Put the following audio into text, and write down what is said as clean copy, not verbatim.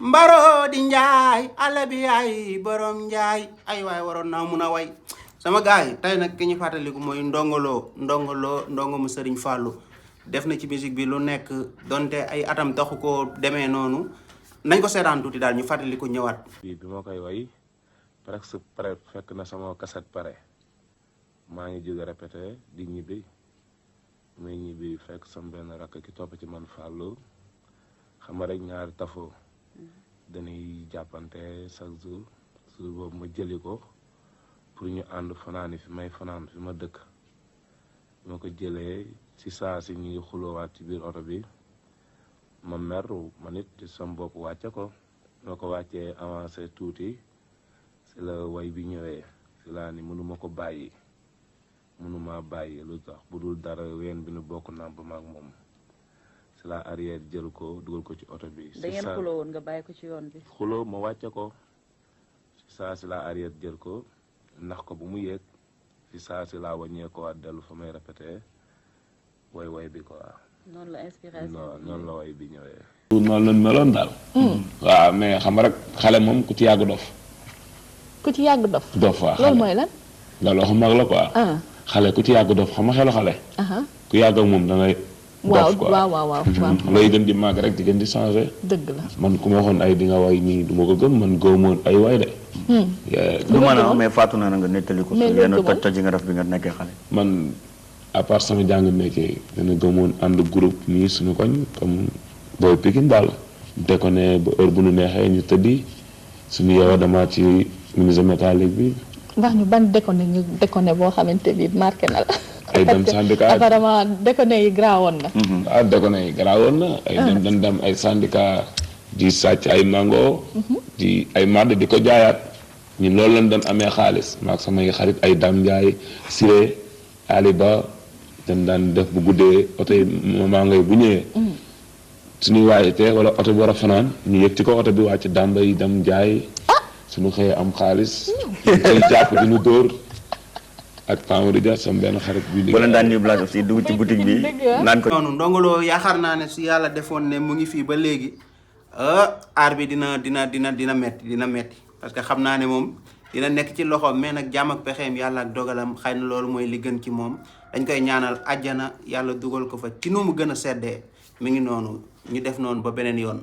mbaro di njaay ala bi ay borom njaay ay waay waroon naa mun a way sama gars yi tey nag ki ñu fàttaliku mooy ndongo mu Sëriñ Fàllu def na ci musique bi lu nekk donte ay atam taxu ko demee noonu nañ ko seetaan tuuti daal ñu fàttaliku ñëwaat. bi ma koy way presque pare fekk na sama cassette pare maa ngi jóge répété di ñibbi muy ñibbi fekk sama benn rakk ki topp ci man Fàllu xam nga rek ñaari tafoo dañuy jàppante chaque jour boobu ma jëli ko pour ñu ànd fanaani fi may fanaan fi ma dëkk ma ko jëlee ci saa si ñu ngi xuloowaat ci biir oto bi ma mer ma nit ci sam bopp wàcce ko ma ko wàccee avancé tuuti si la way bi ñëwee si laa ni mënuma ko bàyyi mënuma bàyyi lu tax bu dul dara ween bi nu bokk nàmp ma ak moom si la arrière jël ko dugal ko ci oto bi. da ngeen xuloo woon nga bàyyi ko ci yoon bi. xuloo ma wàcce ko si saa si la arrière jël ko ndax ko bu mu yéeg si saa si laa wàññee ko waat dellu fa may répété way bi quoi. noonu la inspiration noonu la way bi ñëwee. noonu lañ meloon daal. waaw mais xam rek xale moom ku ci yàgg dof. ku ci yàgg dof. dof waaw loolu mooy lan. loolu waxu mag la quoi. xale ku ci yàgg dof xam nga xelu xale. ku yàgg ak moom da ngay. dof quoi waaw ngay gën di màgg rek di gën di changé. dëgg la man ku ma waxoon ay di nga way nii du ma ko gëm man gëmoon ay way de. lu mën a mais faatu na nga nettali ko. mais yenn toj yi nga def bi nga nekkee xale. man à part sama jàng nekkee dana gëmoon ànd groupe nii suñu koñ comme booy Pikine daal déconné ba heure bu nu neexee ñu tëddi suñu yow dama ci menuisier métallique bi. wax ñu ban déconné boo xamante bi marqué na la. ay dem syndicat apparemment déconné yi graawoon na. déconné yi graawoon na. ay dem ay syndicat di sàcc ay mango. di ay màdd di ko jaayaat ñun loolu lañ doon amee xaalis maak samay xarit ay Dame Ndiaye Siré Aliba dañ daan def bu guddee oto yi maa ngay bu ñëwee. suñuy waayetee wala oto bi war a fanaan ñu yëg ci ko oto bi wàcc dàmba yi dem jaay. suñu xëyee am xaalis. ñu jàpp di ñu dóor. ak Pamadou Dia sama benn xarit bi. wala daan ñu blague aussi dugg ci boutique bi. naan ko noonu Ndongo Lo yaakaar naa ne su yàlla defoon ne mu ngi fii ba léegi aar bi dina metti parce que xam naa ne moom dina nekk ci loxoom mais nag jàmm ak pexeem yàlla ak dogalam xëy na loolu mooy li gën ci moom dañ koy ñaanal àjjana yàlla dugal ko fa ci nu mu gën a seddee mi ngi noonu ñu def noonu ba beneen yoon.